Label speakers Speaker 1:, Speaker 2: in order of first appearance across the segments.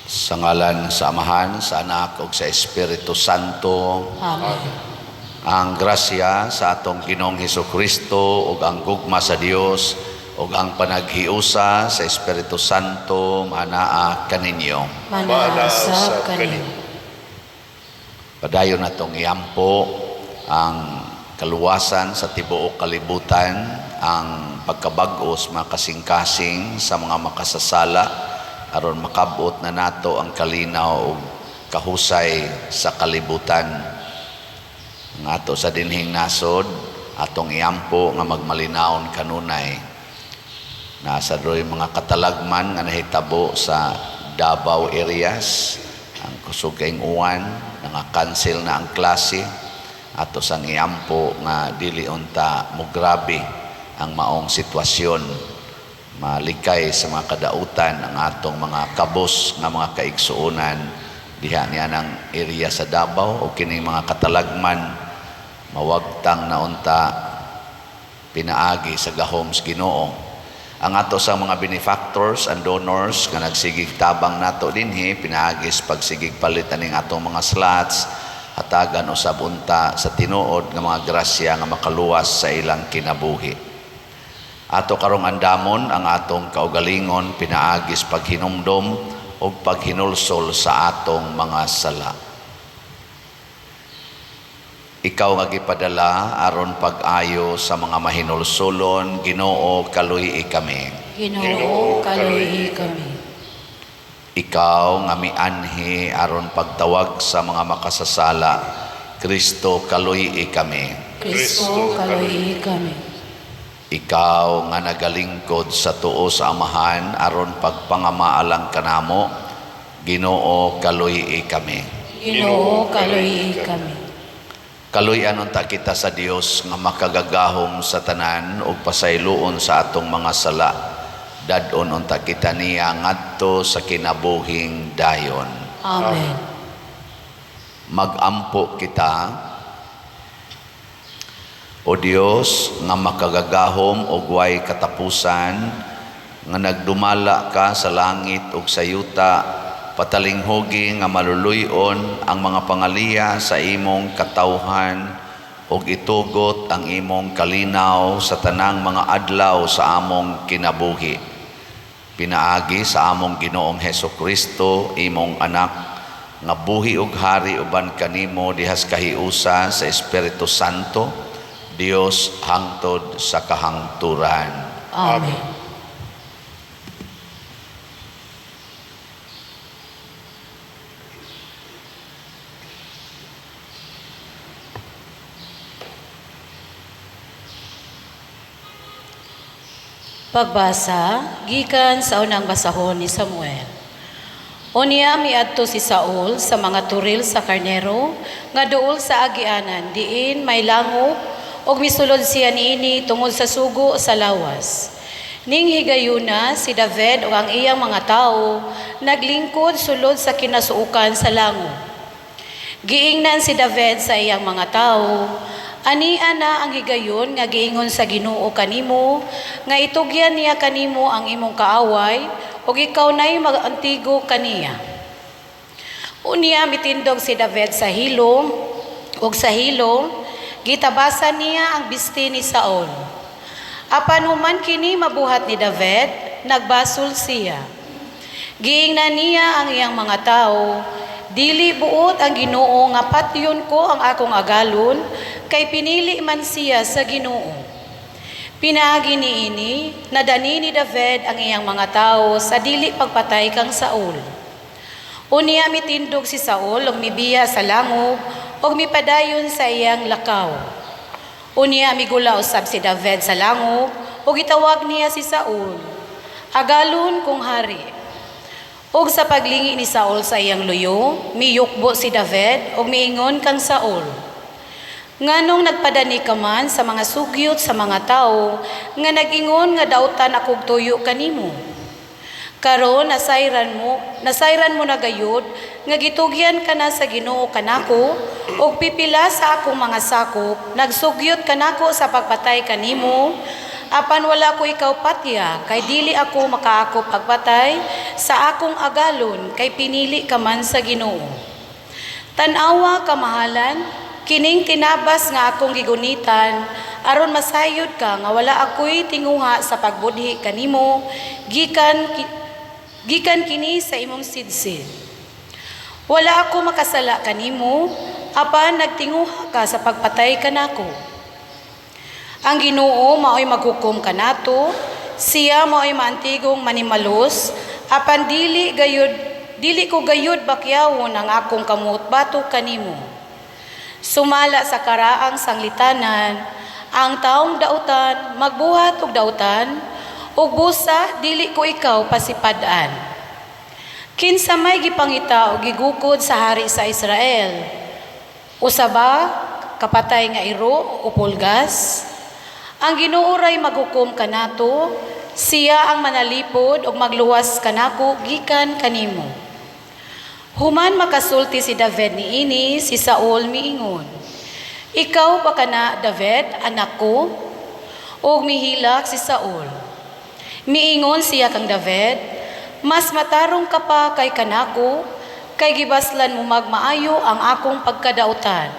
Speaker 1: Sa ngalan sa Amahan, sa Anak ug sa Espiritu Santo.
Speaker 2: Amen.
Speaker 1: Ang grasya sa atong Ginoong Hesukristo ug ang gugma sa Dios ug ang panaghiusa sa Espiritu Santo manaa kaninyo.
Speaker 2: Manaa sab kaninyo.
Speaker 1: Padayon natong iampo ang kaluwasan sa tibuok kalibutan, ang pagkabag-os mga kasing-kasing sa mga makasasala aron makabot na nato ang kalinaw ug kahusay sa kalibutan. Ang ato sa dinhing nasod, atong iampo nga magmalinawon kanunay. Nasa doy mga katalagman nga nahitabo sa Davao areas, ang kusog kayong uwan, nanga-cancel na ang klase, ato sang iampo nga dili unta mo grabe ang maong sitwasyon, malikay sa mga kadautan ang atong mga kabos nga mga kaigsuonan diha niya ng area sa Davao o kining mga katalagman mawagtang na unta pinaagi sa gahom sa Ginoo. Ang ato sa mga benefactors and donors nga nagsigig tabang nato dinhi pinaagi sa pagsigig palit aning atong mga slots, hatagan usab unta sa tinuod nga mga grasya nga makaluwas sa ilang kinabuhi. Ato karong andamon ang atong kaugalingon pinaagi sa paghinumdom ug paghinulsol sa atong mga sala. Ikaw nga gipadala aron pag-ayo sa mga mahinulsolon, Ginoo, kaluy-i kami.
Speaker 2: Ginoo, kaluy-i kami.
Speaker 1: Ikaw nga mianhi aron pagtawag sa mga makasasala, Kristo, kaluy-i kami.
Speaker 2: Kristo, kaluy-i kami.
Speaker 1: Ikaw nga nagalingkod sa tuo sa Amahan aron pagpangamaalang kanamo, Ginoo, kaluy-i kami.
Speaker 2: Ginoo, kaluy-i kami.
Speaker 1: Kaluy-an unta kita sa Dios nga makagagahom sa tanan ug pasayloon sa atong mga sala. Dad-on unta kita niya ngadto sa kinabuhing dayon.
Speaker 2: Amen.
Speaker 1: Magampo kita. O Dios nga makagagahom ug way katapusan, nga nagdumala ka sa langit ug sa yuta, patalinghugi nga maluluy-on ang mga pangaliya sa imong katawhan ug itugot ang imong kalinaw sa tanang mga adlaw sa among kinabuhi. Pinaagi sa among Ginoong Hesukristo, imong anak, nga buhi ug hari uban kanimo dihas kahiusa sa Espiritu Santo, Dios hangtod sa kahangturan.
Speaker 2: Amen. Pagbasa gikan sa unang basahon ni Samuel. Unya miadto si Saul sa mga turil sa karnero nga duol sa agianan diin may langop ug misulod siya niini tungod sa sugo sa lawas. Ning higayuna si David ug ang iyang mga tawo naglingkod sulod sa kinasuokan sa langop. Giingnan si David sa iyang mga tawo, "Ania na ang higayon nga giingon sa Ginoo kanimo, nga itugyan niya kanimo ang imong kaaway, ug ikaw na'y mag-antigo kaniya." Unya mitindog si David sa hilom, ug sa hilom gitabasan niya ang bisti ni Saul. Apan human kini mabuhat ni David, nagbasol siya. Giingnan niya ang iyang mga tawo, "Dili buot ang Ginoo nga patyon ko ang akong agalon, kay pinili man siya sa Ginoo." Pinaagi niini, nadani ni David ang iyang mga tawo sa dili pagpatay kang Saul. Unya mitindog si Saul ug mibiya sa langub ug mipadayon sa iyang lakaw. Unya migula usab si David sa langub ug gitawag niya si Saul, "Agalon kong hari." Ug sa paglingi ni Saul sa iyang luyo, miyukbo si David ug miingon kang Saul, "Nganong nagpadani ka man sa mga sugyot sa mga tawo nga nag-ingon nga dautan akog tuyo kanimo? Karon nasayran mo na gayud nga gitugyan ka na sa Ginoo kanako ug pipila sa akong mga sakop nagsugyot kanako sa pagpatay kanimo. Apan wala ko ikaw patya, kay dili ako makaakop pagpatay sa akong agalon, kay pinili ka man sa Ginoo. Tan-awa, kamahalan, kining tinabas nga akong gigunitan, aron masayod ka nga wala ako'y tinguha sa pagbudhi kanimo, gikan kini sa imong sidsid. Wala ako makasala kanimo, apan nagtinguha ka sa pagpatay kanako. Ang Ginoo mao'y maghukom kanato, siya mao'y maantigong manimalos, apan dili ko gayud bakyawon ang akong kamot batok kanimo. Sumala sa karaang sanglitanan, ang taong dautan magbuhat og dautan, ug busa dili ko ikaw pasipad-an. Kinsa may gipangita o gigukod sa hari sa Israel? Usa ba kapatay nga iro o pulgas? Ang Ginoo ray maghukom kanato, siya ang manalipod ug magluwas kanako gikan kanimo. Human makasulti si David niini, si Saul miingon, "Ikaw ba kana, David, anak ko?" Ug mihilak si Saul. Miingon siya kang David, "Mas matarong ka pa kay kanako, kay gibaslan mo magmaayo ang akong pagkadautan.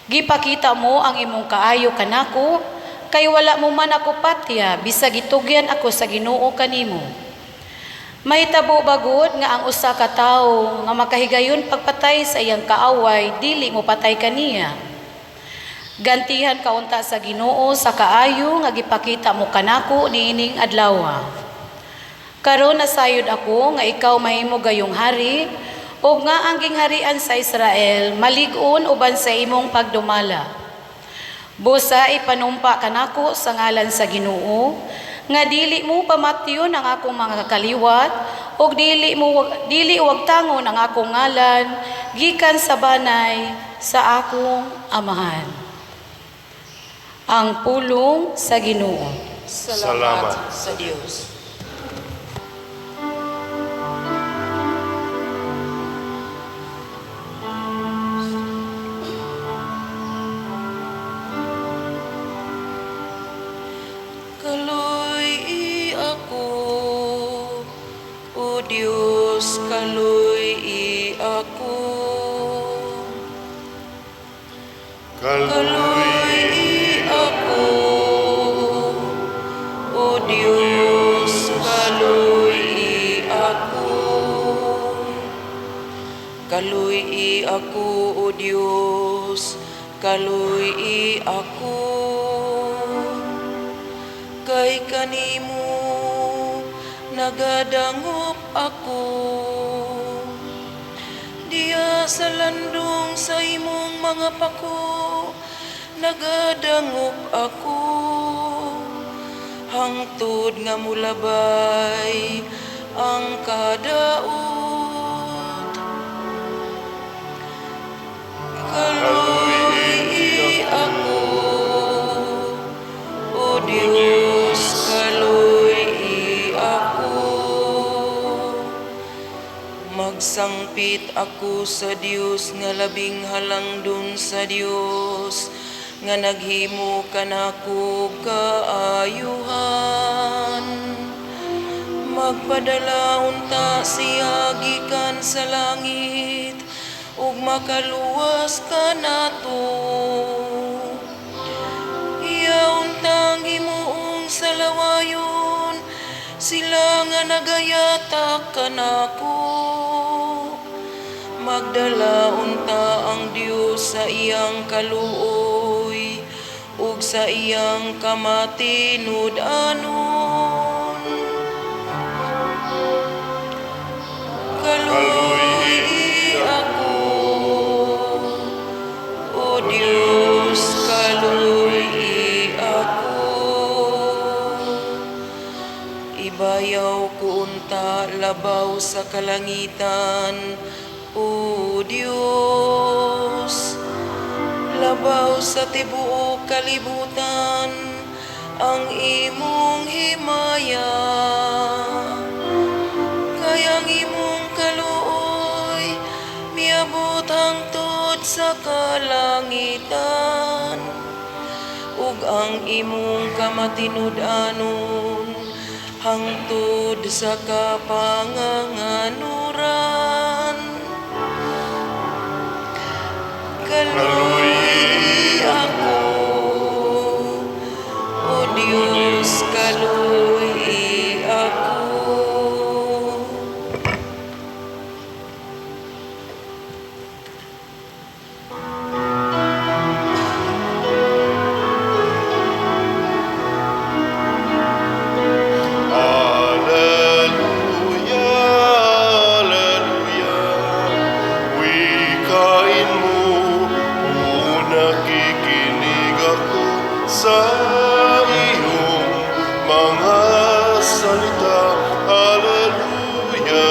Speaker 2: Gipakita mo ang imong kaayo kanako, kay wala mo man ako patya, bisag gitugyan ako sa Ginoo kanimo. Mahitabo bagod nga ang usa ka tawo nga makahigayon pagpatay sa iyang kaaway dili mo patay kaniya. Gantihan ka unta sa Ginoo sa kaayo nga gipakita mo kanako niining adlaw. Karon nasayod ako nga ikaw mahimo gayong hari ug nga ang gingharian sa Israel malig-on uban sa imong pagdumala. Busa ipanumpa kanako sa ngalan sa Ginoo nga dili mo pamatyon ang akong mga kaliwat ug dili wagtangon ang akong ngalan gikan sa banay sa akong amahan." Ang pulong sa Ginoo.
Speaker 3: Salamat
Speaker 4: sa Dios. Kaluy-i ako, O Dios, kaluy-i ako. Kaluy-i ako, O Dios, kaluy-i ako. Kaluy-i ako, O Dios, kaluy-i ako. Kay kanimo nagadangop ako. Diya sa landong sa imong mga pako nagadangop ako. Hangtod nga mulabay ang kadaot. Kaluy-i ako, O Dios, kaluy-i ako. Magsangpit ako sa Dios nga labing halangdon, sa Dios nga naghimo kanako kaayuhan. Magpadala unta siya gikan sa langit ug makaluwas kanato. Iya untang himuong salawayon sila nga nagayatak kanako. Magdala unta ang Dios sa iyang kaluoy ug sa iyang kamatinud-anon. Kaluy-i ako, O Dios, kaluy-i ako. Ibayaw ko unta labaw sa kalangitan, O Dios, labaw sa tibuok kalibutan ang imong himaya. Kay ang imong kaluoy miabot hangtod sa kalangitan, ug ug ang imong kamatinud-anon hangtod sa kapanganganuran. Kaluy ako, O Dios, kaluy ako.
Speaker 3: Alleluia, Alleluia, wikain mo, o nakikinig ako sa iyong mga salita. Alleluia,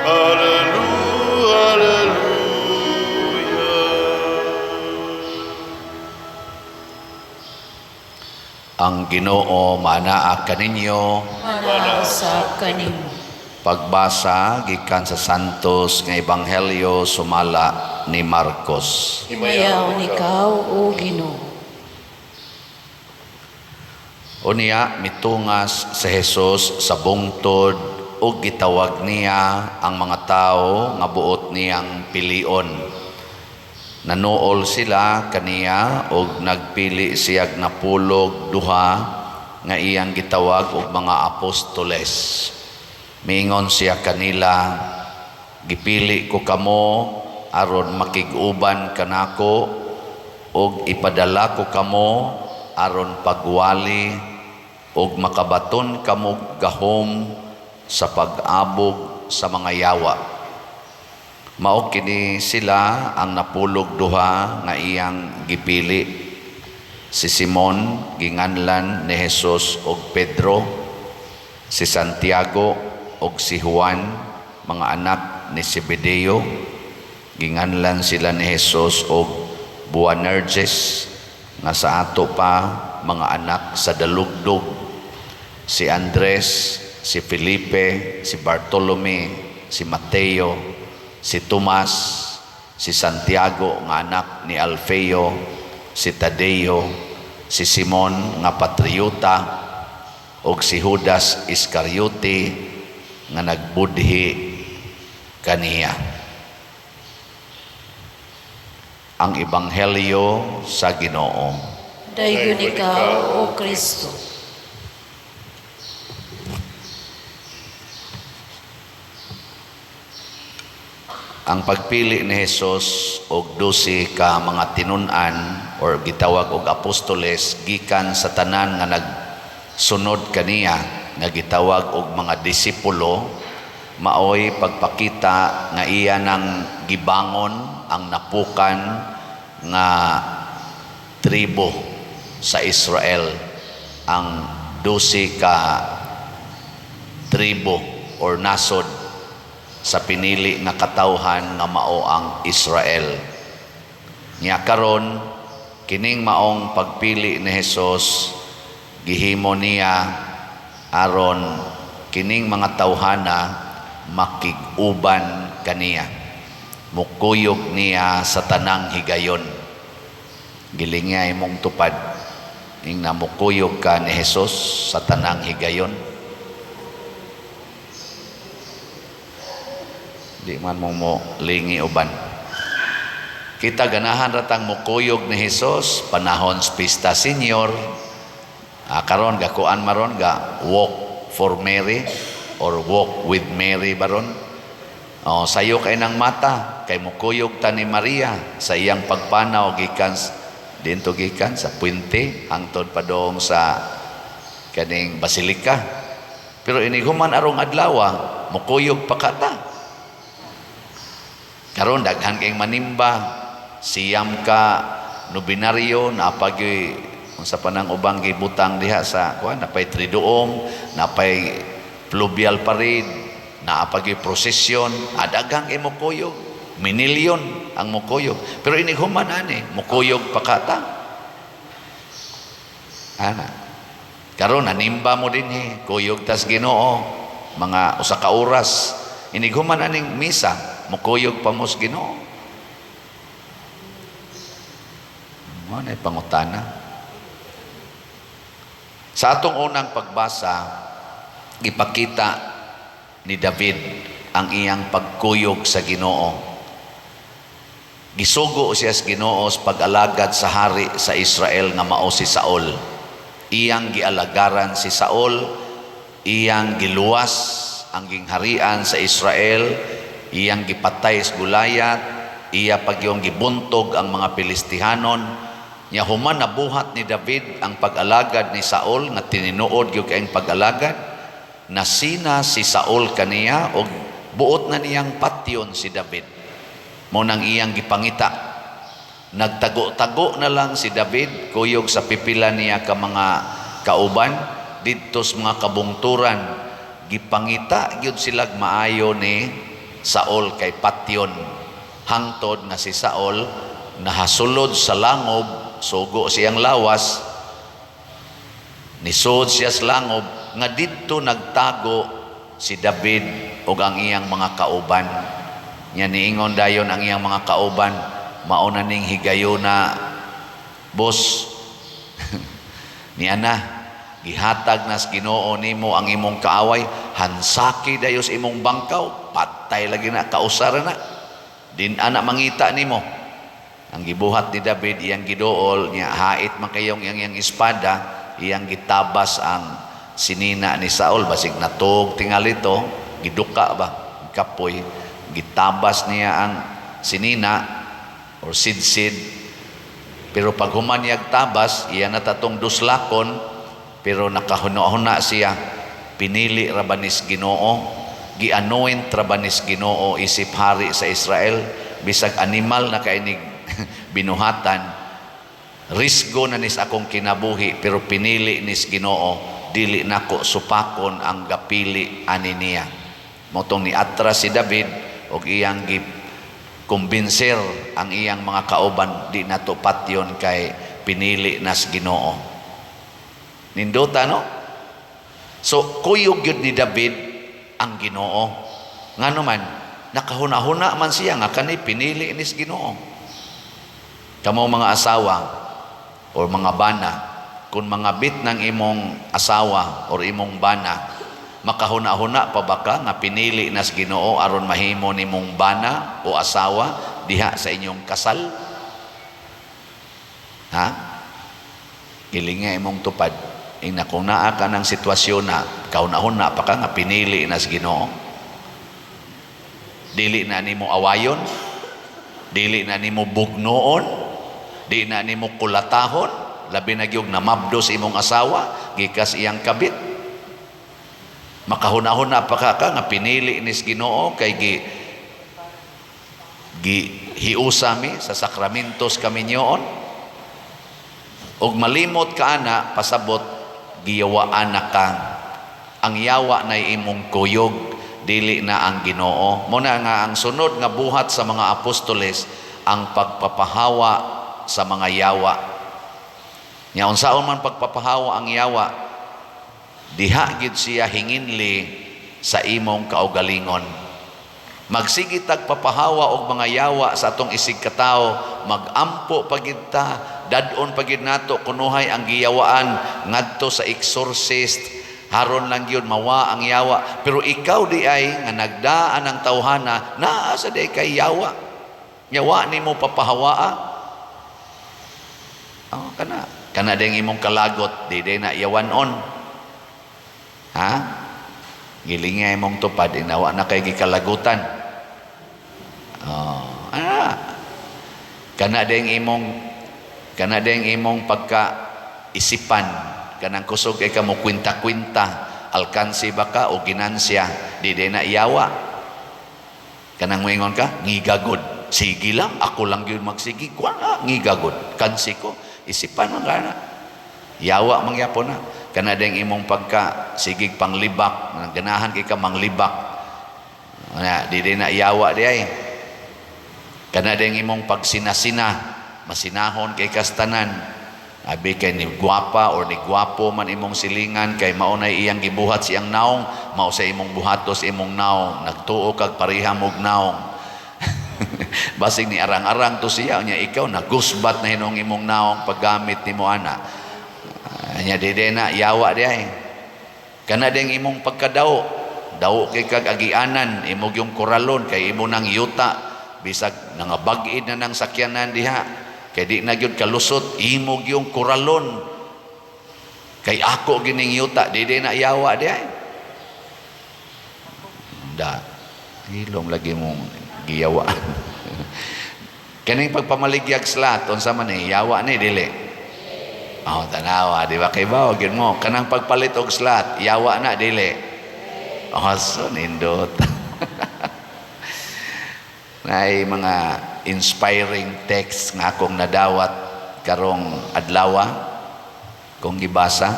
Speaker 3: Alleluia, Alleluia.
Speaker 1: Ang Ginoo maanaa kaninyo.
Speaker 2: Manaa usab kanimo.
Speaker 1: Pagbasa gikan sa Santos nga Ebanghelyo sumala ni Marcos.
Speaker 2: Himayaon ikaw, o Ginoo.
Speaker 1: Unya mitungas si Jesus sa bungtod ug gitawag niya ang mga tawo nga buot niyang pilion. Nanuol sila kaniya ug nagpili siyag 12 nga iyang gitawag og mga apostoles. Miingon siya kanila, gipili ko kamo aron makig-uban kanako ug ipadala ko kamo aron pagwali ug makabaton kamo gahom sa pag-abog sa mga yawa. Mao kini sila ang 12 nga iyang gipili. Si Simon ginganlan ni Jesus og Pedro, si Santiago og si Juan, mga anak ni Zebedeo, ginganlan sila ni Jesus og Boanerges, nga sa ato pa mga anak sa dalugdog, si Andres, si Felipe, si Bartolome, si Mateo, si Tomas, si Santiago nga anak ni Alfeo, si Tadeo, si Simon nga patriota, og si Judas Iscariote nga nagbudhi kaniya. Ang Ebanghelyo sa Ginoo.
Speaker 2: Daygon ikaw, O Kristo.
Speaker 1: Ang pagpili ni Jesus og 12 ka mga tinun-an or gitawag og apostoles gikan sa tanan nga nagsunod kaniya nga gitawag og mga disipulo, maoy pagpakita nga iya nang gibangon ang napukan nga tribo sa Israel, ang 12 ka tribo or nasod sa pinili nga katawhan nga mao ang Israel. Nya karon kining maong pagpili ni Jesus gihimo niya aron kining mga tawhana makig-uban kaniya, mukuyog niya sa tanang higayon. Giling niya imong tupad ing namukuyog ka ni Jesus sa tanang higayon. Di man mo mo lingi uban. Kita ganahan ratang mukuyog ni Jesus panahon sa pista senior. Karon gakuan maron ga walk for Mary or walk with Mary baron. O, sayo kay nang mata kay mukuyog ta ni Maria sa iyang pagpanaw gikan dinto gikan sa puente hangtod padong sa kaning basilika. Pero inighuman arong adlaw mukuyog pa ka ta. Karon daghan kay manimba, siyam ka nobinaryo napagyoy unsa pa nang ubang gibutang diha sa kuan, napay triduong, napay pluvial parade, naapagyoy prosesyon, adaghang kay mukuyog, minilyon ang mukuyog. Pero inighuman ani mukuyog pa ka ta. Ana. Karon nanimba mo dinhi, kuyog tas Ginoo mga usa ka oras. Inighuman aning misa, mukuyog pa mo sa Ginoo. Mo na pangutana. Sa atong unang pagbasa, ipakita ni David ang iyang pagkuyog sa Ginoo. Gisugo siya sa Ginoo sa pag-alagad sa hari sa Israel nga mao si Saul. Iyang gialagaran si Saul, iyang giluwas ang gingharian sa Israel, iyang gipatay sa Goliath, iya pagyong gibuntog ang mga Pilistihanon. Nya human nabuhat ni David ang pag-alagad ni Saul nga tininuod gyud kayong pag-alagad, nasina si Saul kaniya og buot na niyang patyon si David. Mao nang iyang gipangita. Nagtago-tago na lang si David kuyog sa pipila niya ka mga kauban didto sa mga kabungturan. Gipangita gyud sila maayo ni Saul kay patyon, hangtod nga si Saul nahasulod sa langob, sugo siyang lawas, nisod siya sa langob nga didto nagtago si David ug ang iyang mga kauban. Nya niingon dayon ang iyang mga kauban, "Mao na ning higayuna, boss. Niya na gihatag nas Ginoo nimo ang imong kaaway, hansaki dayon sa imong bangkaw, patay lagi na, kausara na din ana mangita nimo." Ang gibuhat ni David, iyang giduol niya, hait man kayong iyang iyang espada, iyang gitabas ang sinina ni Saul, basig natug tingali to, giduka ba, kapoy, gitabas niya ang sinina or sidsid. Pero pag human niyag tabas, iya na tatong duslakon, pero nakahuna-huna siya, pinili ra ba nis Ginoo, gi-anoint ra ba nis Ginoo isip hari sa Israel, bisag animal na kainig binuhatan, risgo na nis akong kinabuhi, pero pinili nis Ginoo, dili nako supakon ang gapili ani niya. Mao tong niatras si David og iyang gi kumbinser ang iyang mga kauban, di nato patyon kay pinili nas Ginoo. Nindota, no? So kuyog gyud ni David ang Ginoo. Ngano man nakahuna-huna man siya nga kani pinili nis Ginoo. Kamo mga asawa or mga bana, kung mga bit ng imong asawa or imong bana, makahuna-huna pa ba ka nga pinili nas Ginoo aron mahimo nimong bana o asawa diha sa inyong kasal? Ha? Gilinga imong tupad. Ingna kung naa ka ng sitwasyon na kahuna-huna pa ka nga pinili nas Ginoo. Dili na nimo awayon, dili na nimo bugnoon, di na nimo kulatahon, labi na gyud namabdo sa imong asawa gikas iyang kabit. Makahuna-huna pa ka nga pinili nis Ginoo kay gi gihiusa mi sa sakramentos kaminyoon, ug malimot ka ana, pasabot giyawaan na ka. Ang yawa na imong kuyog, dili na ang Ginoo. Mao na nga ang sunod nga buhat sa mga apostoles ang pagpapahawa sa mga yawa. Nya unsaon man pagpapahawa ang yawa? Diha gid siya hinginli sa imong kaugalingon. Magsige tag papahawa og mga yawa sa atong isig katawo, magampo pagid ta, dad-on pagid nato kunuhay ang giyawaan ngadto sa exorcist, haron lang gyud mawa ang yawa. Pero ikaw di ay nga nagdaan ang tawhana, naa sa di kay yawa. Yawa nimo papahawaa. Oh, kana kana ding imong kalagot, di day na yawanon. Ha? Gilinga imong tupad, inawa na kay gikalagutan. Oh, ah. Kana ding imong pagka isipan, kanang kusog kay ka mo kwinta-kwinta, alkansi ba ka o ginansya, di day na iyawa. Kanang moingon ka, ngigagod. Sige lang, ako lang gyud magsigi. Kuan ah, ngigagod. Kansi ko, isipan man kana. Yawa mangyapon na. Kana ding imong pagka sigig panglibak, ganahan kay ka manglibak. Na, di din na yawa di ay. Kana ding imong pagsinasina, masinahon kay kastanan. Abi kay ni gwapa or ni gwapo man imong silingan kay mao nay iyang gibuhat siyang naong, mao sa imong buhatos imong naong, nagtuo kag pareha mog naong. Basig ni arang-arang to siya, nya ikaw nagusbat na hinong imong naong paggamit nimo ana. Anya dili na yawa diay. Kana ding imong pagkadaw, daw kay kag agianan, imo gyung koralon kay imo nang yuta, bisag nangabag-id na nang sakyanan diha, kay di na gyud kalusot, imo gyung koralon. Kay ako gining yuta, di na yawa diay. Da. Hilom lagi mong giyawaan. Kaning pagpamaligyag slot, unsa man ni, yawa ni dili? Oh, tanawa, di ba kay bawo gyud mo? Kanang pagpalit og slot, yawa na dili? Oh, so nindot. Naay mga inspiring text nga akong nadawat karong adlawa kong gibasa.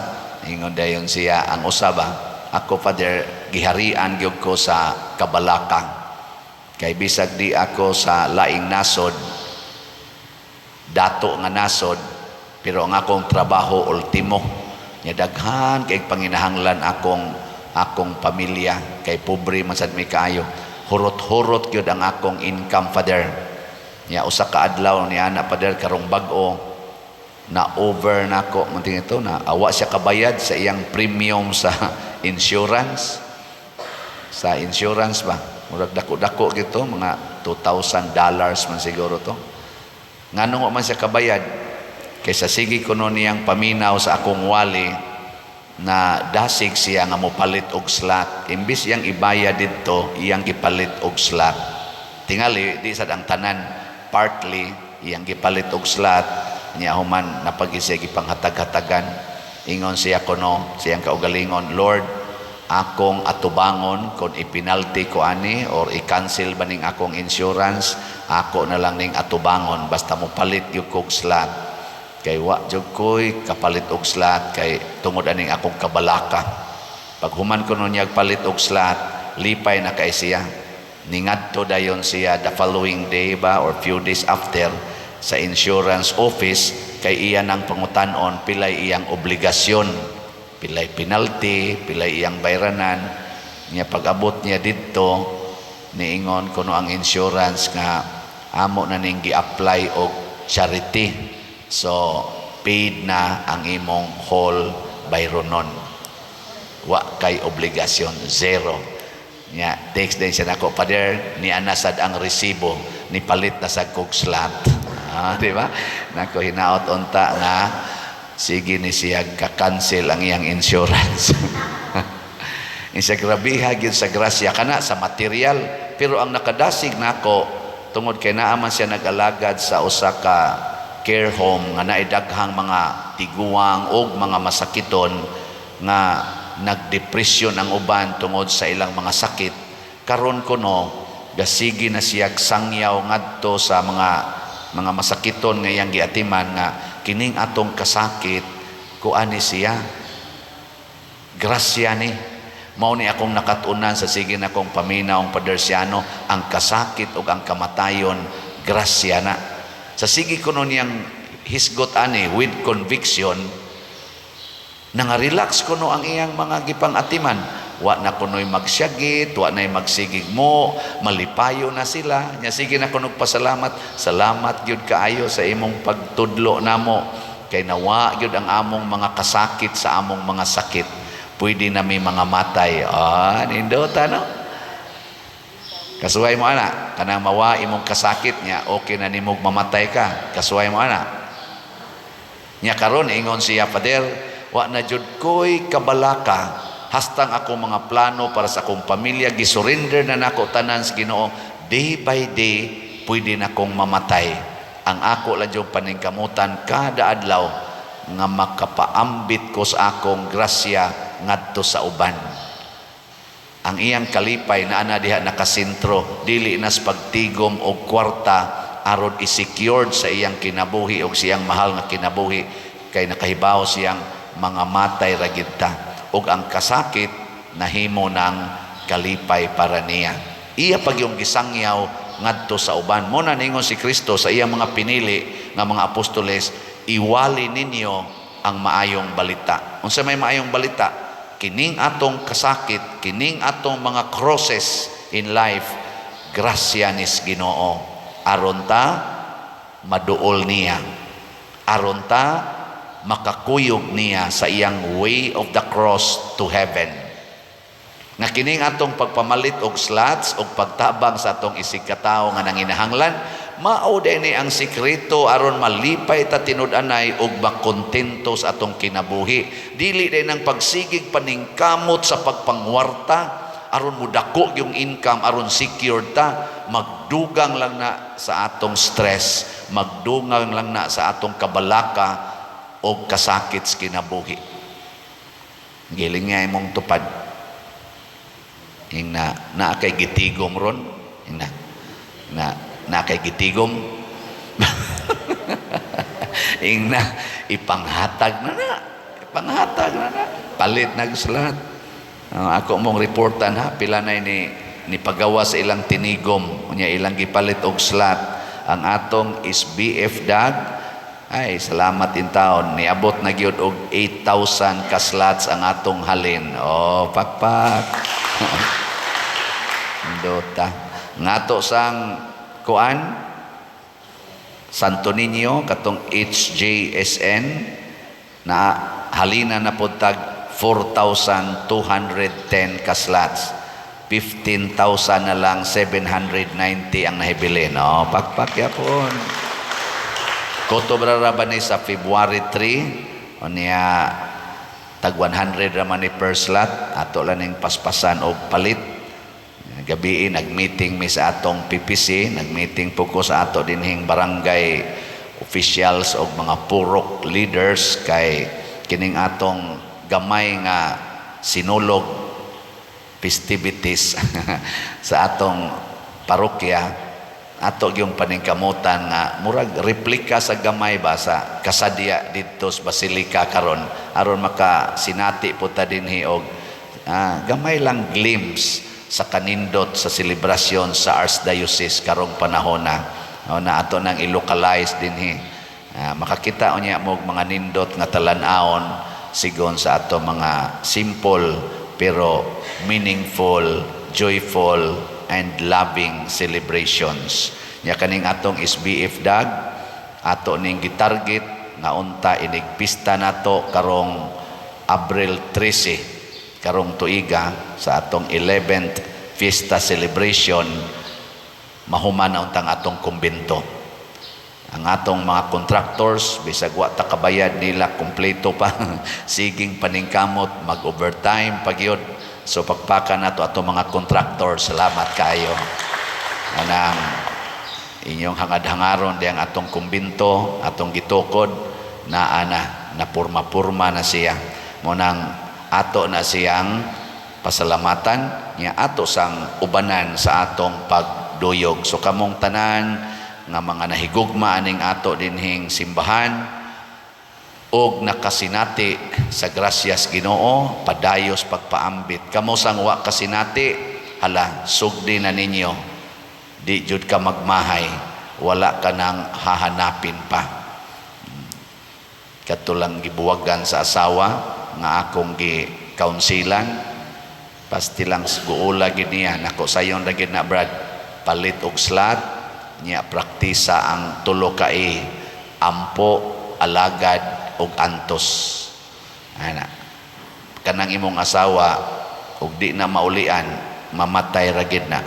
Speaker 1: Ingon dayon siya ang usaba, "Ako, Father, giharian gyud ko sa kabalaka kay bisag di ako sa laing nasod, dato nga nasod, pero ang akong trabaho ultimo nya daghan kay panginahanglan akong akong pamilya kay pobre man sad mi kaayo. Hurot-hurot gyud ang akong income, Father." Nya usa ka adlaw niya na, "Father, karong bag-o na over na ako." Munting ito na awa siya kabayad sa iyang premium sa insurance, sa insurance ba, murag dako-dako gito, mga $2,000 man siguro to. Nganong wa man siya kabayad? Kaysa sige kuno niyang paminaw sa akong wali na dasig siya nga mopalit og slot. Imbis iyang ibayad didto, iyang gipalit og slot. Tingali di sad ang tanan, partly iyang gipalit og slot. Niya human napagi siya gipanghatag-hatagan. Ingon siya kuno siyang kaugalingon, "Lord, akong atubangon kung ipinalty ko ani or i-cancel ba ning akong insurance, ako na lang ning atubangon basta mo palit gyud kog slot kay wa jud ko'y kapalit og slot kay tungod aning akong kabalaka." Pag human kuno niya palit og slot, lipay na kay siya. Ningadto dayon siya the following day ba or few days after sa insurance office kay iya nang pangutan-on pilay iyang obligasyon, pilay penalty, pilay iyang bayranan niya. Pag-abot niya didto, niingon kuno ang insurance nga amo na ning gi-apply og charity, so paid na ang imong whole bayronon, wa kay obligasyon, zero. Nya text din siya nako, "Father, ni ana sad ang resibo, ni palit na sad kog slot." Ah, di ba? Nako, hinaot unta nga sige ni siya ka-cancel ang iyang insurance. Insa grabiha gyud sa grasya kana sa material. Pero ang nakadasig nako tungod kay naa man siya nag-alagad sa usa ka care home nga naay daghang mga tiguang og mga masakiton nga nagdepresyon ang uban tungod sa ilang mga sakit. Karon kuno gasigi na siya sangyaw ngadto sa mga masakiton nga iyang giatiman nga kining atong kasakit kuani siya, grasya ni. Mao ni akong nakat-unan sa sige na akong paminaw ang Padersiano, ang kasakit ug ang kamatayon grasya na. Sa sige kuno niyang hisgot ani with conviction, nanga-relax kuno ang iyang mga gipang-atiman. Wa na kuno'y magsyagit, wa na'y magsigig mo, malipayo na sila. Nya sige na kuno pasalamat, "Salamat gyud kaayo sa imong pagtudlo namo kay nawa gyud ang among mga kasakit sa among mga sakit. Pwede na may mga matay." Ah, nindota, no? Kasuway mo ana, kanang mawa imong kasakit niya, okay na nimog mamatay ka. Kasuway mo ana. Nya karon ingon siya, "Father, wa na jud ko'y kabalaka hastang ako mga plano para sa akong pamilya gisurrender na nako tanan sa Ginoo. Day by day pwede na kong mamatay. Ang ako lang jud paningkamutan kada adlaw nga makapaambit ko sa akong grasya ngadto sa uban." Ang iyang kalipay na ana diha nakasentro, dili nas pagtigom og kwarta aron i-secured sa iyang kinabuhi og siyang mahal nga kinabuhi kay nakahibaw siyang mga matay ra gid ta ug ang kasakit nahimo ng kalipay para niya. Iya pag yung gisangyaw ngadto sa uban. Mo na ningon si Kristo sa iyang mga pinili nga mga apostoles, "Iwali ninyo ang maayong balita." Unsa may maayong balita? Kining atong kasakit, kining atong mga crosses in life, grasya nis Ginoo. Aron ta maduol niya. Aron ta makakuyog niya sa iyang way of the cross to heaven. Nga kining atong pagpamalit og slots og pagtabang sa atong isig katawo nga nanginahanglan, mao ni ang sikreto aron malipay ta tinud-anay og makontento sa atong kinabuhi. Dili din ang pagsigig paningkamot sa pagpangwarta aron mudako yung income, aron secured ta, magdugang lang na sa atong stress, magdugang lang na sa atong kabalaka og kasakit sa kinabuhi. Giling nga imong tupad. Ing na naa kay gitigom ron. Ing na na naa kay gitigom. Ing na ipanghatag na na. Ipanghatag na na. Palit na slot. Ako mong reportan ha, pila na ni ni pagawa sa ilang tinigom, unya ilang gipalit og slot. Ang atong is BF Dag. Ay, salamat in taon. Niabot na gyud og 8,000 ka slots ang atong halin. Oh, pakpak. Dota. Ngato sang kuan Santo Niño katong HJSN na halina na pod tag 4,210 ka slots. 15,000 na lang 790 ang nahibilin. Oh, pakpak yapon. Kutob ra ba ni sa February 3 o niya tag 100 ra man ni per slot, ato lang ning paspasan og palit. Gabi nag-meeting mi sa atong PPC, nag-meeting po ko sa ato dinhing barangay officials og mga purok leaders kay kining atong gamay nga sinulog festivities sa atong parokya, ato yung paningkamutan nga murag replika sa gamay ba sa kasadya didto sa Basilika karon, aron maka sinati po ta dinhi og gamay lang glimpse sa kanindot sa selebrasyon sa Archdiocese karong panahona. O, na ato nang i-localize dinhi. Makakita unya mo og mga nindot nga talan-awon sigon sa ato mga simple pero meaningful, joyful and loving celebrations. Nya kaning atong SBF Dag, ato ning gitarget nga unta inig pista nato karong Abril 13 karong tuiga sa atong 11th fiesta celebration, mahuman na untang atong kumbento. Ang atong mga contractors, bisag wa ta kabayad nila kumpleto pa, siging paningkamot mag-overtime pagyud. So pagpaka nato atong mga contractors, salamat kayo. Anang inyong hangad-hangaron diyang atong kumbento, atong gitukod naa na, na purma-purma na siya. Mo nang ato na siyang pasalamatan niya, ato sang ubanan sa atong pagduyog. So kamong tanan nga mga nahigugma aning ato dinhing simbahan og nakasinati sa grasyas Ginoo, padayos pagpaambit. Kamo sang wa kasinati, hala, sugdi na ninyo. Di jud ka magmahay, wala ka nang hahanapin pa. Katulang gibuwagan sa asawa nga akong gi kaunsilan, pastilang guula gid niya nako, sayon ra gid na, Brad, palit og slot niya, praktisa ang tulo ka e: ampo, alagad ug antos. Ana, kanang imong asawa ug di na maulian, mamatay ra gid na.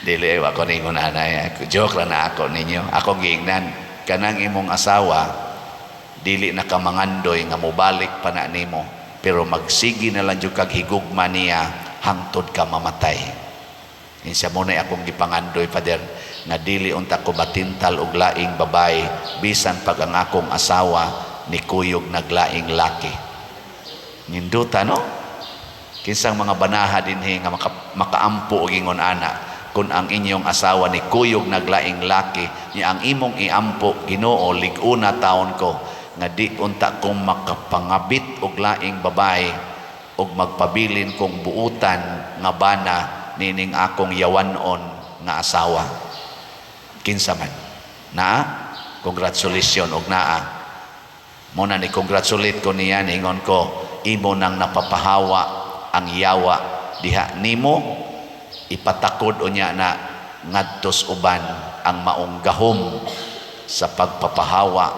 Speaker 1: Dili ako ningon anay, joke ra na ako ninyo. Ako giingnan, kanang imong asawa dili na ka mangandoy nga mobalik pa na nimo, pero magsigi na lang jud kag higugma niya hangtod ka mamatay. Insa mo na akong gipangandoy, Father, nga dili unta ko matintal og laing babae bisan pag ang akong asawa ni kuyog naglaing laki. Ninduta, no? Kinsang mga banaha dinhi nga makaampo og ingon ana, kung ang inyong asawa ni kuyog naglaing laki niya, ang imong iampo, "Ginoo, lig-una taon ko nga di unta kong makapangabit og laing babae og magpabilin kong buutan nga bana nining akong yawanon nga asawa." Kinsa man naa, congratulations og naa mo na ni congratulate ko niya, ningon ko, imo nang napapahawa ang yawa diha nimo, ipatakod unya na ngadtos uban ang maong gahom. sa pagpapahawa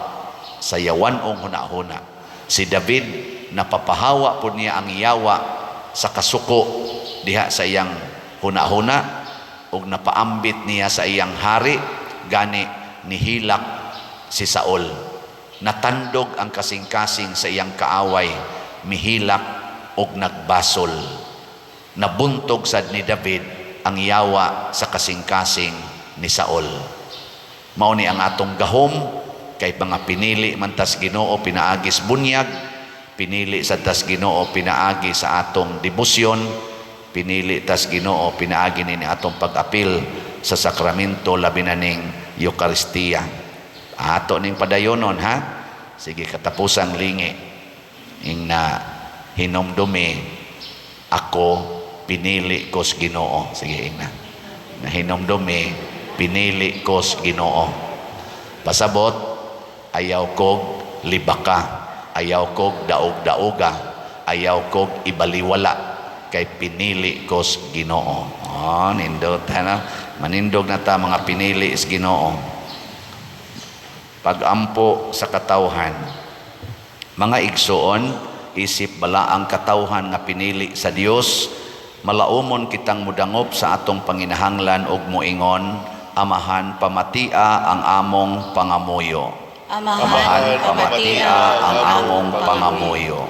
Speaker 1: sa yawan-ong hunahuna. Si David, napapahawa po niya ang yawa sa kasuko diha sa iyang hunahuna ug napaambit niya sa iyang hari, gani nihilak si Saul. Natandog ang kasing-kasing sa iyang kaaway, mihilak ug nagbasol. Nabuntog sad ni David ang yawa sa kasing-kasing ni Saul. Mao ni ang atong gahom kay mga pinili man tas Ginoo pinaagi sa bunyag, pinili sad tas Ginoo pinaagi sa atong debosyon, pinili tas Ginoo pinaagi ni atong pag-apil sa sakramento, labi na ning Eukaristiya. Ato ning padayonon, ha. Sige, katapusang lingi ing na hinumdumi, "Ako, pinili ko sa Ginoo." Sige, ing na nahinumdumi, "Pinili ko sa Ginoo." Pasabot, ayaw kog libaka, ayaw kog daog-daoga, ayaw kog ibaliwala kay pinili ko sa Ginoo. Oh, nindot na. Manindog na ta, mga pinili sa Ginoo. Pagampo sa katawhan. Mga igsoon, isip balaang katawhan nga pinili sa Dios, malaumon kitang mudangop sa atong panginahanglan ug moingon, "Amahan, pamatia ang among pangamuyo."
Speaker 2: Amahan,
Speaker 1: Amahan, pamatia ang among pangamuyo.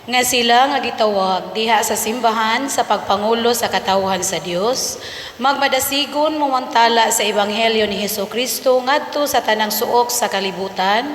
Speaker 2: Nga sila nga gitawag diha sa simbahan sa pagpangulo sa katawhan sa Dios, magmadasigon momantala sa ebanghelyo ni Hesus Kristo ngadto sa tanang suok sa kalibutan,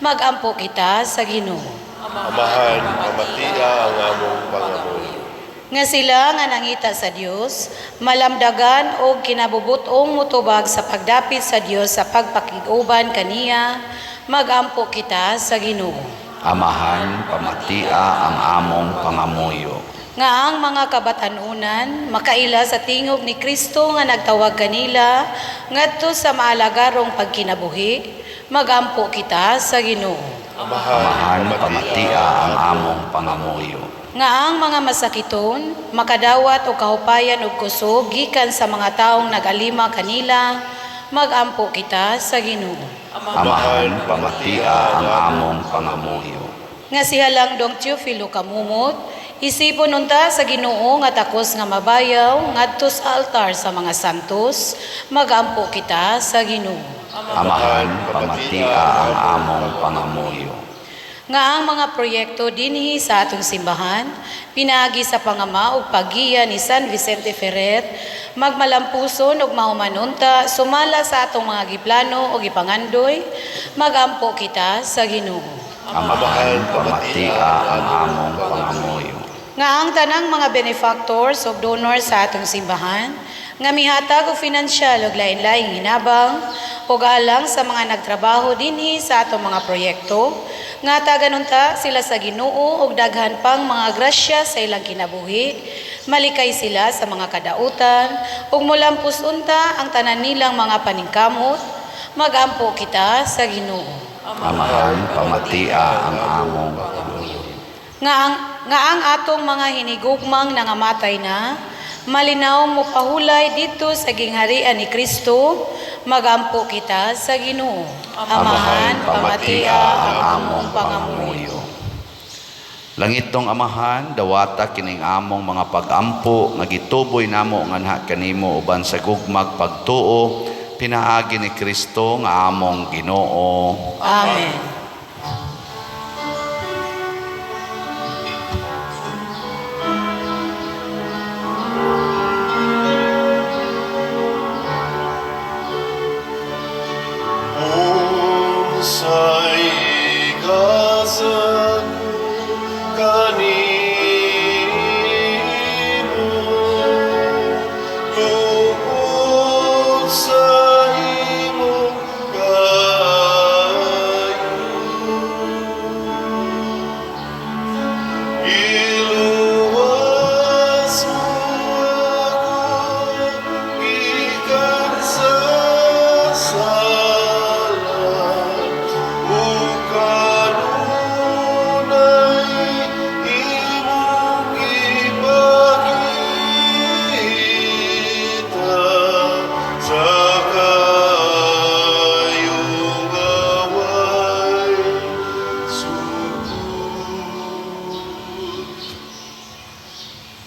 Speaker 2: magampo kita sa Ginoo.
Speaker 3: Amahan, pamatia ang among pangamuyo.
Speaker 2: Nga sila nga nangita sa Dios, malamdagan og kinabubut-ong motubag sa pagdapit sa Dios sa pagpakig-uban kaniya, magampo kita sa Ginoo.
Speaker 1: Amahan, pamatia ang among pangamuyo.
Speaker 2: Nga ang mga kabatan-unan makaila sa tingog ni Kristo nga nagtawag kanila ngadto sa maalagarong pagkinabuhi, magampo kita sa Ginoo.
Speaker 1: Amahan, pamatia ang among pangamuyo.
Speaker 2: Nga ang mga masakiton makadawat og kahupayan ug kusog gikan sa mga taong nagalima kanila, magampo kita sa Ginoo.
Speaker 1: Amahan, pamatia ang among pangamuyo.
Speaker 2: Nga si Halangdong Teofilo Camomot, isipon unta sa Ginoo nga takos nga mabayaw ngadto sa altar sa mga santos, magampo kita sa Ginoo.
Speaker 1: Amahan, pamatia ang among pangamuyo.
Speaker 2: Nga ang mga proyekto dinhi sa atong simbahan, pinaagi sa pangama ug paggiya ni San Vicente Ferrer, magmalampuson ug mahumanunta sumala sa atong mga giplano ug gipangandoy, magampo kita sa Ginoo.
Speaker 1: Amahan, pamatia ang among pangamuyo.
Speaker 2: Nga ang tanang mga benefactors ug donors sa atong simbahan nga mihatag og finansyal ug lain-laing hinabang ug alang sa mga nagtrabaho dinhi sa atong mga proyekto, nga hatagan unta sila sa Ginoo og daghan pang mga grasya sa ilang kinabuhi, malikay sila sa mga kadautan ug molampos unta ang tanan nilang mga paningkamot, magampo kita sa Ginoo.
Speaker 1: Amahan, pamatia ang among pangamuyo.
Speaker 2: Nga ang atong mga hinigugmang nangamatay na, malinaw mo pahulay dito sa gingharian ni Kristo, magampo kita sa Ginoo.
Speaker 1: Amahan, pamatia ang among pangamuyo. Langitnong Amahan, dawata kining among mga pagampo nga gituboy namo nganha kanimo uban sa gugmag pagtuo pinaagi ni Kristo nga among Ginoo.
Speaker 2: Amen.
Speaker 3: Unsay gasa kanimo tungod sa imong kaayo?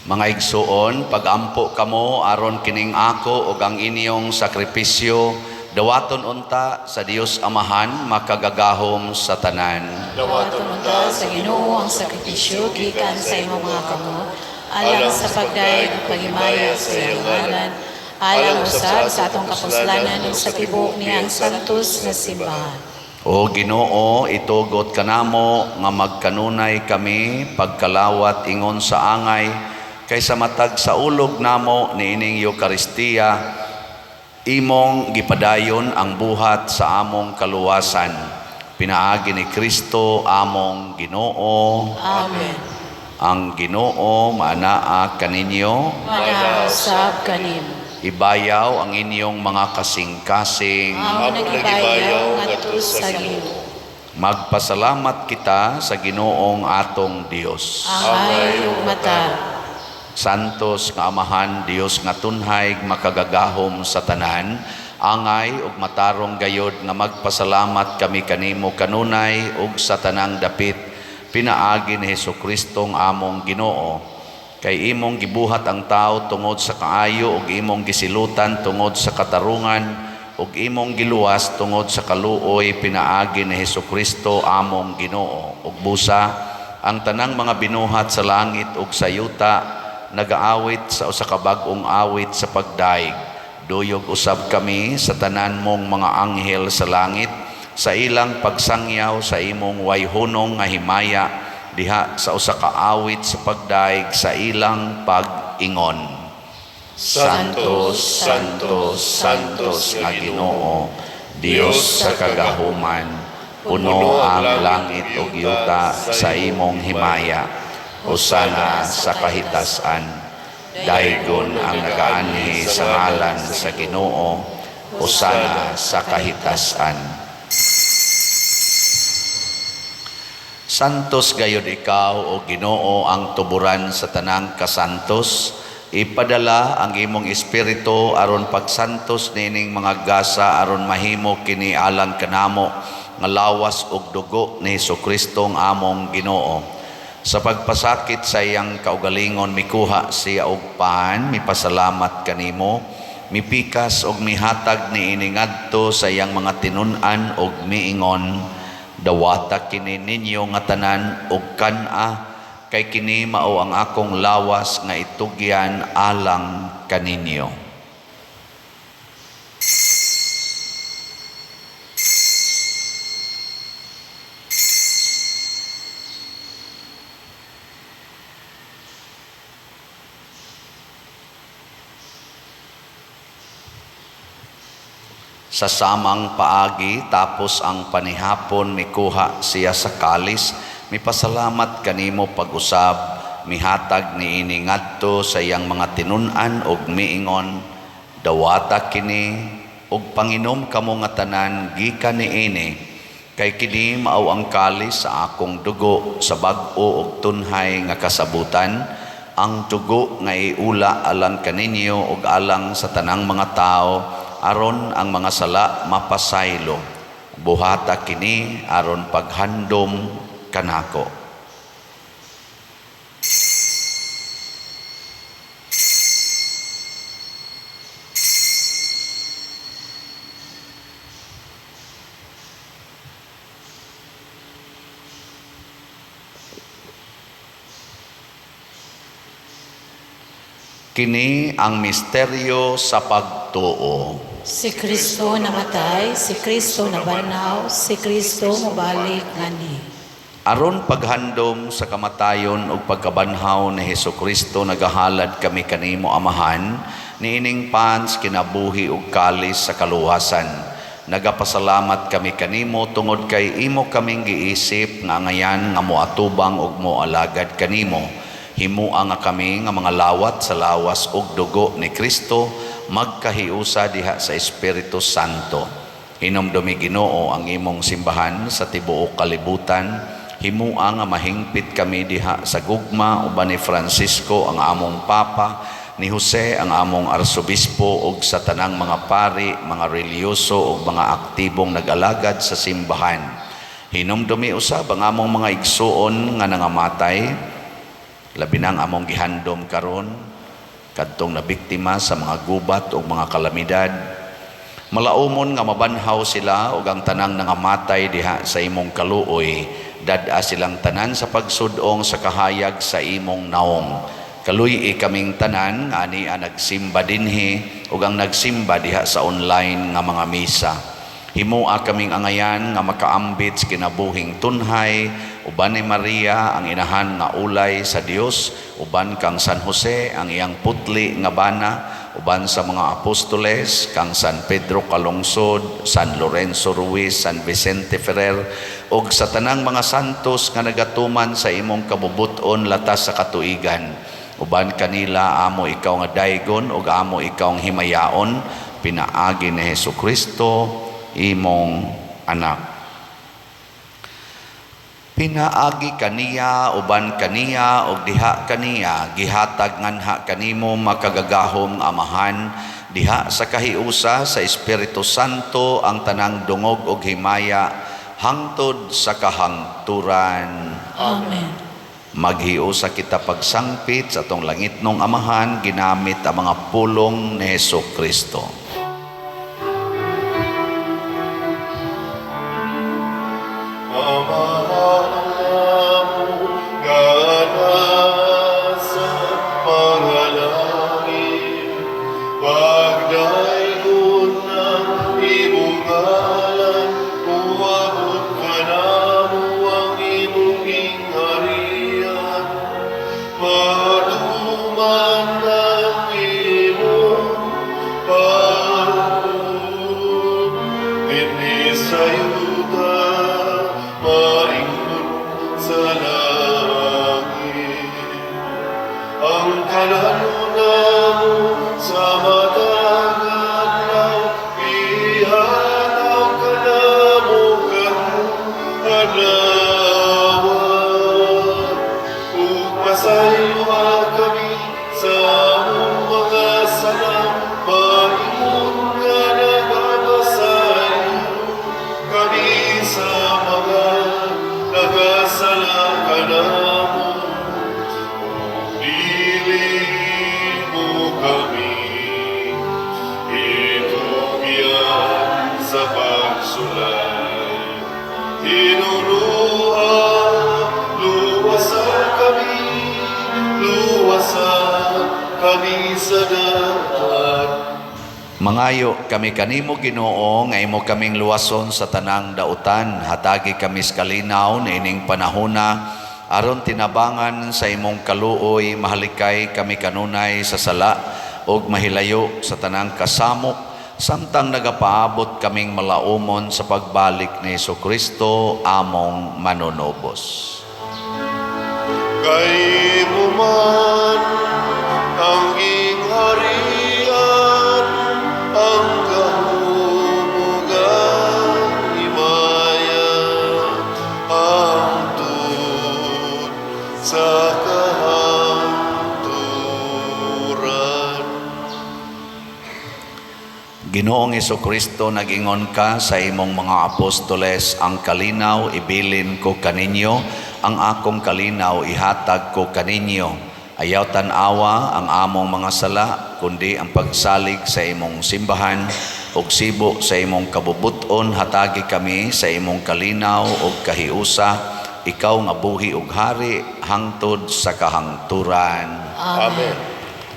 Speaker 1: Mga igsuon, pagampo kamo aron kining ako ug ang inyong sakripisyo dawaton unta sa Dios Amahan makagagahom sa tanan.
Speaker 2: Dawaton unta sa Ginoo ang sakripisyo gikan sa imong mga kamot, alang sa pagdayeg ug paghimaya sa iyang ngalan, alang usab sa atong kapuslanan ug sa tibuok niyang santos nga simbahan.
Speaker 1: O Ginoo, itugot kanamo nga magkanunay kami pagkalawat ingon sa angay kaysa matag sa ulog namo niining Eukaristiya, imong gipadayon ang buhat sa among kaluwasan. Pinaagi ni Kristo among Ginoo.
Speaker 2: Amen.
Speaker 1: Ang Ginoo maanaa kaninyo.
Speaker 2: Manaa usab kanimo.
Speaker 1: Ibayaw ang inyong mga kasing-kasing.
Speaker 2: Amo nagibayaw ngadto sa Ginoo.
Speaker 1: Magpasalamat kita sa Ginoong atong Dios.
Speaker 2: Angay ug matarong.
Speaker 1: Santos nga Amahan, Dios nga tunhay, makagagahom sa tanan, angay ug matarong gayod nga magpasalamat kami kanimo kanunay ug sa tanang dapit pinaagi ni Hesukristo ang among Ginoo. Kay imong gibuhat ang tao tungod sa kaayo ug imong gisilutan tungod sa katarungan ug imong giluwas tungod sa kaluoy pinaagi ni Hesukristo among Ginoo. Ug busa ang tanang mga binuhat sa langit ug sa yuta nagaawit sa usa ka bag-ong awit sa pagdaig. Duyog usab kami sa tanan mong mga anghel sa langit sa ilang pagsangyaw sa imong wayhunong nga himaya diha sa usa ka awit sa pagdaig sa ilang pag-ingon. Santo, Santo, Santos nga Ginoo, Dios sa kagahuman, puno ang langit ug yuta sa imong himaya. Hosana sa kahitasan. Daygon ang nagaanhi sa ngalan sa Ginoo. Hosana sa kahitasan. Santos gayod ikaw o Ginoo ang tuburan sa tanang kasantos. Ipadala ang imong espiritu aron pagsantos nining mga gasa aron mahimo kini alang kanamo nga lawas ug dugo ni Hesukristo ang among Ginoo. Sa pagpasakit sa iyang kaugalingon mikuha siya og pan, mipasalamat kanimo, mipikas og mihatag niini ngadto sa iyang mga tinun-an og miingon, dawata kini ninyo nga tanan og kan-a, kay kini mao ang akong lawas nga itugyan alang kaninyo. Sa samang paagi, tapos ang panihapon, mikuha siya sa kalis, mipasalamat kanimo pag-usab, mihatag niini ngadto sa iyang mga tinun-an og miingon, dawata kini og panginom kamo nga tanan gikan niini, kay kini mao ang kalis sa akong dugo sa bag-o og tunhay nga kasabutan, ang dugo nga iula alang kaninyo ug alang sa tanang mga tao aron ang mga sala mapasaylo. Buhata kini aron paghandom kanako. Kini ang misteryo sa pagtuo.
Speaker 2: Si Kristo namatay, si Kristo nabanhaw, si Kristo mobalik ngani.
Speaker 1: Aron paghandom sa kamatayon ug pagkabanhaw ni Hesukristo, nagahalad kami kanimo Amahan niining pans kinabuhi ug kalis sa kaluwasan. Nagapasalamat kami kanimo tungod kay imo kaming giisip nga angayan nga moatubang ug moalagad kanimo. Himua nga kami nga mga lawat sa lawas ug dugo ni Kristo magkahiusa diha sa Espiritu Santo. Hinumdumi Ginoo ang imong simbahan sa tibuok kalibutan. Himua nga mahingpit kami diha sa gugma uban ni Francisco ang among Papa, ni Jose ang among Arsobispo ug sa tanang mga pari, mga relihiyoso ug mga aktibong nag-alagad sa simbahan. Hinumdumi usab ang among mga igsuon nga nangamatay. Labi nang among gihandom karon kadtong nabiktima sa mga gubat o mga kalamidad. Malaumon nga mabanhaw sila ug ang tanang nangamatay diha sa imong kaluoy, dad-a silang tanan sa pagsudong sa kahayag sa imong naong. Kaluy-i kaming tanan nga ani ang nagsimba dinhi ug ang nagsimba diha sa online nga mga misa. Himoa kaming angayan nga makaambit sa kinabuhing tunhay uban ni Maria, ang inahan nga ulay sa Dios, uban kang San Jose, ang iyang putli nga bana, uban sa mga apostoles, kang San Pedro Calungsod, San Lorenzo Ruiz, San Vicente Ferrer ug sa tanang mga santos nga nagatuman sa imong kabubut-on latas sa katuigan. Uban kanila amo ikaw nga daygon ug amo ikaw ang himayaon pinaagi ni Hesus Kristo, imong anak. Pinaagi kaniya, uban kaniya ug diha kaniya, gihatag nganha kanimo, makagagahom nga Amahan, diha sa kahiusa sa Espiritu Santo, ang tanang dungog ug himaya hangtod sa kahangturan.
Speaker 2: Amen.
Speaker 1: Maghiusa kita pagsangpit sa atong langitnong Amahan ginamit ang mga pulong ni Hesus Kristo.
Speaker 3: Amahan namo nga nasa mga langit, pagdaygon ang imong ngalan, muabot kanamo ang imong gingharian, matuman ang imong panguod, dinhi sa yuta, maingon sa langit. Ang kalanon namo sa matag adlaw, ihatag kanamo karong adlaw. Ug pasayloa kami sa among mga sala, maingon nga nagapasaylo kami sa mga nakasala kanamo. Dili mo kami itugyan sa pagsulay. Tinuruan, luwasan kami, luwasan kami sa dautan.
Speaker 1: Mangayo kami kanimo, Ginoo, nga imo kaming luwason sa tanang dautan. Hatagi kami sa kalinaw niining panahona aron tinabangan sa imong kaluoy mahalikay kami kanunay sa sala ug mahilayo sa tanang kasamok samtang nagapaabot kaming malaumon sa pagbalik ni Kristo, among manunubos.
Speaker 3: Kay imo man ang gingharian, ang gahom ug ang himaya, hangtod sa kahangturan.
Speaker 1: Ginoong Kristo, nag-ingon ka sa imong mga apostoles, "Ang kalinaw ibilin ko kaninyo, ang akong kalinaw ihatag ko kaninyo." Ayaw tan-awa ang among mga sala, kundi ang pagsalig sa imong simbahan, ug sibo sa imong kabubuton hatagi kami sa imong kalinaw ug kahiusa, ikaw nga buhi ug hari hangtod sa kahangturan.
Speaker 3: Amen.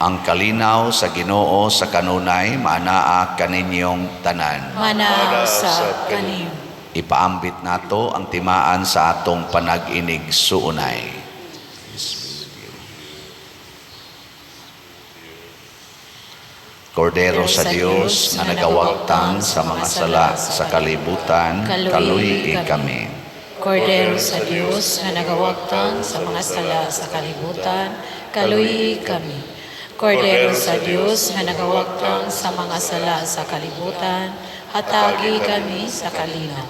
Speaker 1: Ang kalinaw sa Ginoo sa kanunay maanaa kaninyong tanan.
Speaker 2: Manaa usab kanimo.
Speaker 1: Ipaambit nato ang timaan sa atong panag-inig-suunay. Kordero sa Dios nga nagawagtang sa mga sala sa kalibutan, kaluy-i kami.
Speaker 2: Kordero sa Dios nga nagawagtang sa mga sala sa kalibutan, kaluy-i kami. Kordero sa Dios nga nagawagtang sa mga sala sa kalibutan, hatagi kami sa kalinaw.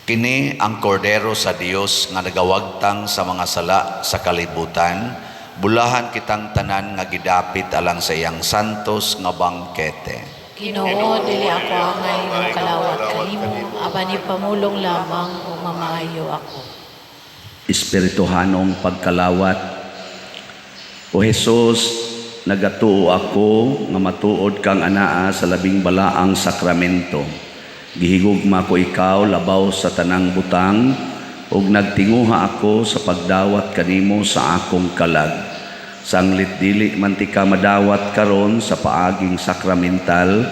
Speaker 1: Kini ang Kordero sa Dios nga nagawagtang sa mga sala sa kalibutan. Bulahan kitang tanan nga gidapit alang sa iyang santos nga bangkete.
Speaker 2: Ginoo, dili ako angay mo kalawat kanimo, apan ipamulong lamang ug mamati Maayo ako.
Speaker 1: Espirituhanong pagkalawat. O Jesus, nagatuo ako nga matuod kang anaa sa labing balaang sakramento. Gihigugma ko ikaw labaw sa tanang butang ug nagtinguha ako sa pagdawat kanimo sa akong kalag. Sanglit dili man tika madawat karon sa paaging sakramental,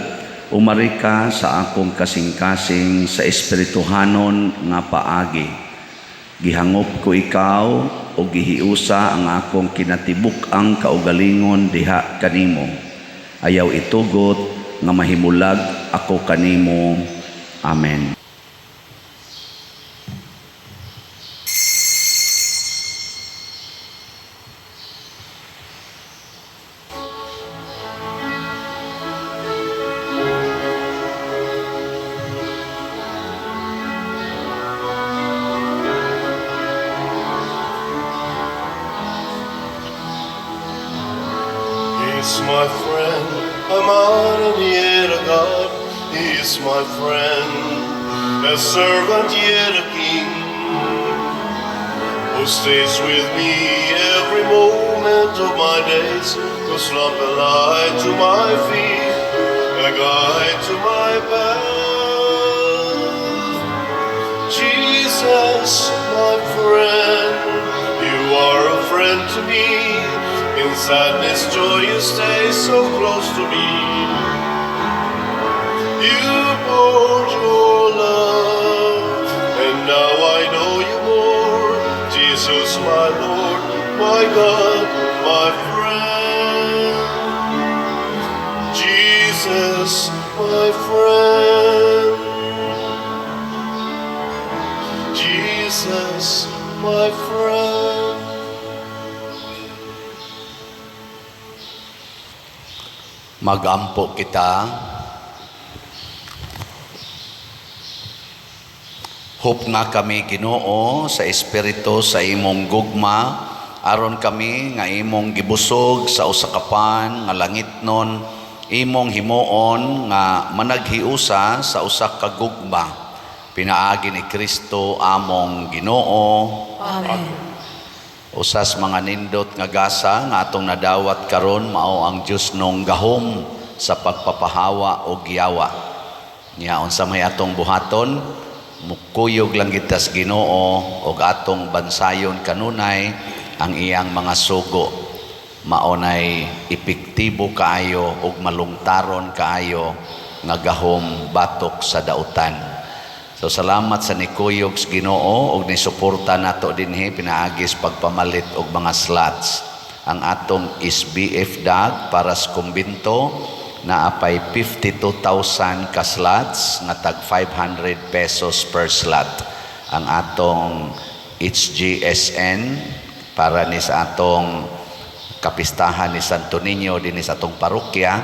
Speaker 1: umari ka sa akong kasing-kasing sa espirituhanon nga paagi. Gihangop ko ikaw o gihiusa ang akong kinatibuk-ang kaugalingon diha kanimo. Ayaw itugot nga mahimulag ako kanimo. Amen.
Speaker 3: He's my friend, a man and yet a God. He is my friend, a servant yet a king, who stays with me every moment of my days, whose lamp a light to my feet, a guide to my path. Jesus, my friend, you are a friend to me. In sadness, joy, you stay so close to me. You poured your love, and now I know you more. Jesus, my Lord, my God, my friend. Jesus, my friend. Jesus, my friend.
Speaker 1: Magampo kita. Hupnga kami, Ginoo, sa espiritu sa imong gugma, aron kami nga imong gibusog sa usa ka pan nga langitnon, imong himuon nga managhiusa sa usa ka gugma pinaagi ni Kristo among Ginoo.
Speaker 2: Amen.
Speaker 1: Usas mga nindot nga gasa nga atong nadawat karon mao ang Dios nong gahom sa pagpapahawa o giyawa. Nya unsa may atong buhaton, mukuyog lang kita sa Ginoo og atong bansayon kanunay ang iyang mga sugo. Mao nay epektibo kaayo ug malungtaron kaayo nga gahom batok sa dautan. So salamat sa nikuyog sa Ginoo og nisuporta nato dinhi pinaagis pagpamalit og mga slots. Ang atong SBF DAG para sa kumbinto naapay 52,000 ka slots nga tag 500 pesos per slot. Ang atong HGSN para ni sa atong kapistahan ni Santo Niño dinhi sa atong parokya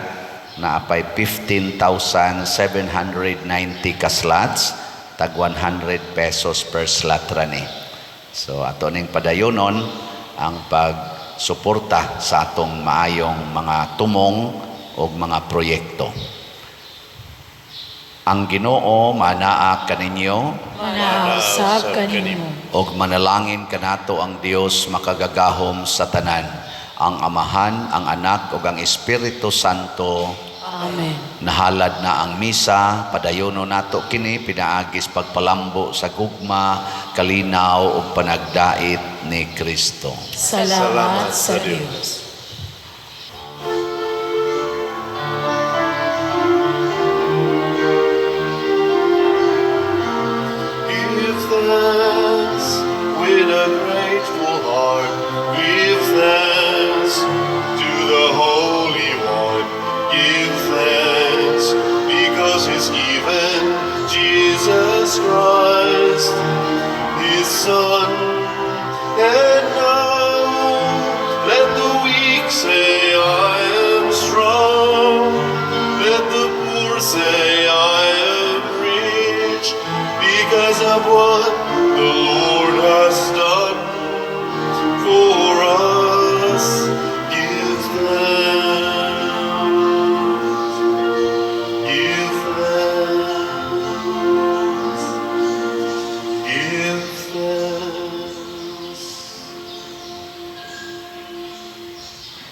Speaker 1: naapay 15,790 ka slots tag 100 pesos per slot ra ni. So ato ning padayonon ang pagsuporta sa atong maayong mga tumong o mga proyekto. Ang Ginoo manaa kaninyo.
Speaker 2: Manaa usab kanimo.
Speaker 1: Og manalangin kanato ang Dios makagagahom sa tanan, ang Amahan, ang Anak ug ang Espiritu Santo.
Speaker 2: Amen.
Speaker 1: Nahalad na ang misa, padayono nato kini pinaagis pagpalambo sa gugma, kalinaw ug panagdait ni Kristo.
Speaker 2: Salamat sa Dios.
Speaker 3: Give thanks with a grateful heart. Give thanks to the Holy One. Give thanks because He's given Jesus Christ, His Son. And now let the weak say, "I am strong." Let the poor say, "I am rich," because of what the Lord has done.